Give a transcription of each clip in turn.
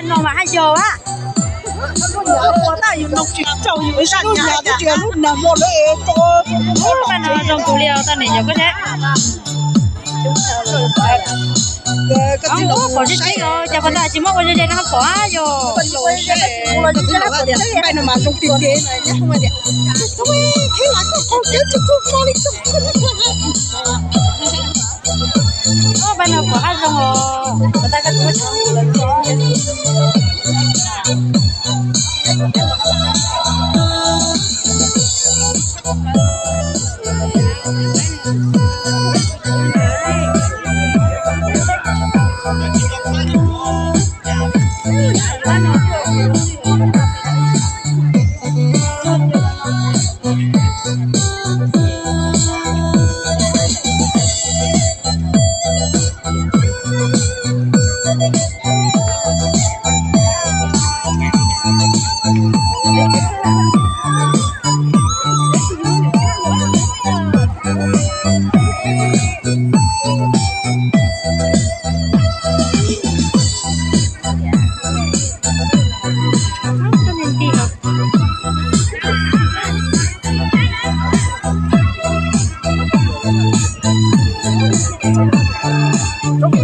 No mas haj yog a. Lub nyam twb tsis lub nag hmo lawm. Paj no zoo kawg li os, tau niam yog koj thiab. Pom tib tib os, cas pom ntawd tsis muab ua ze ze no pom a yog. Paj no mas zoo tiag tiag. Paj no pom haj zoo os.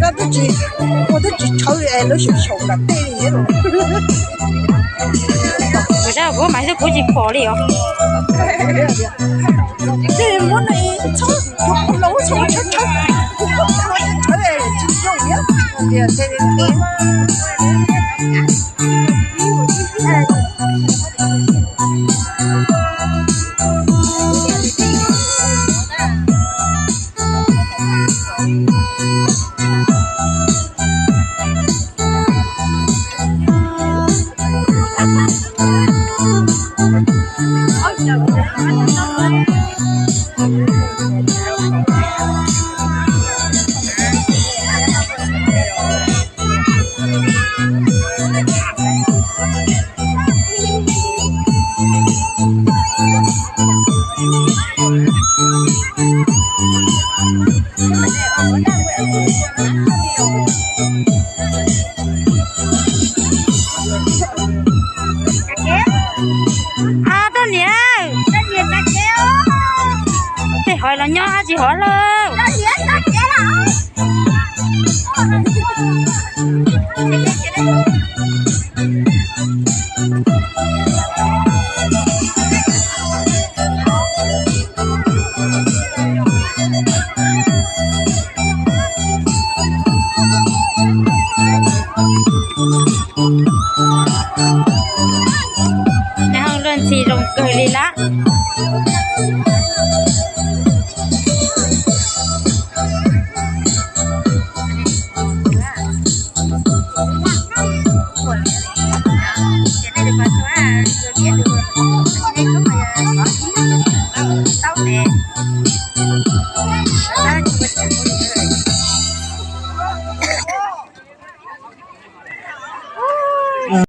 Twb tsis, ua twb tsis tshawv es lawv xyaum xyaum nram tej li. Kuv sab kuv mas xwb kuv tsis pom li os. Muab no txhob, los txhob tshawb tshawb, tshawb tsis zoo thiab. Roj niam, tej hov los nyob tsis hov lawm. Luag ntxhi zoo kawg li lawm.